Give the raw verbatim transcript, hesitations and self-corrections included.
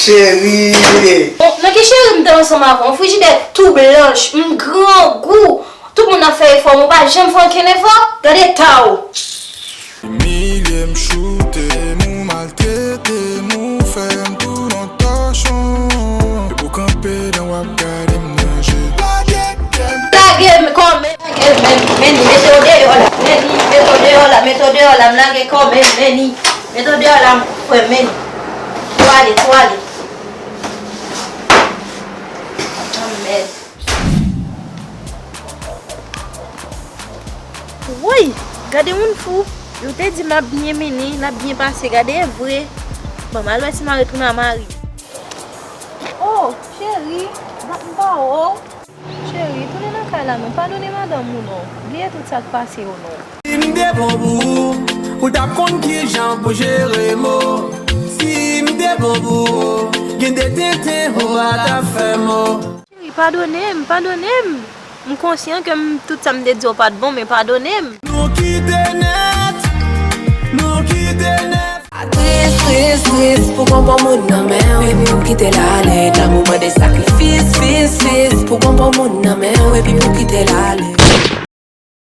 Cheri. Bon, nan ki cheri m te ansanm avè w? Frijidè tou blanch, m grangou. Tout moun ap fè efò, men w pa janm fè ankenn efò. Gade eta w. Imilye m, choute m, ou maltrete m, ou fè m tou nan tòchon. Epi w kanpe dan w ap gade m nan je. Lage kè m. Lage m kò m, lage m, men, men, mete w deyò la, men, mete w deyò la, mete w deyò la, m lage kò m, men, men, mete w deyò la, frè m, men. Twale, twale. Anmèd. Woy! Gade moun fou! Yo te di m l ap byen mennen, l ap byen pase. Gade, e vre! Bon, m al wè si m a retounen a mari. Oh, cheri, dat m pa wè w. Cheri, tounen nan kay la non, padone madanm ou non. Bliye tout sa k pase yo non. Si m te bon pou ou, ou t ap konn kijan pou jere mo. Si m te bon pou ou, gen de tenten ou pa t ap fè mo. Cheri, padone m, padone m. M konsyan ke m, tout sa m te di w pa t bon, men padone m. Nou kite nèt, nou kite nèt. Tris, tris, tris pou gon bon moun nan men w epi pou kite l ale. Lanmou mande sakrifis, fis, fis pou gon bon moun nan men w epi pou kite l ale.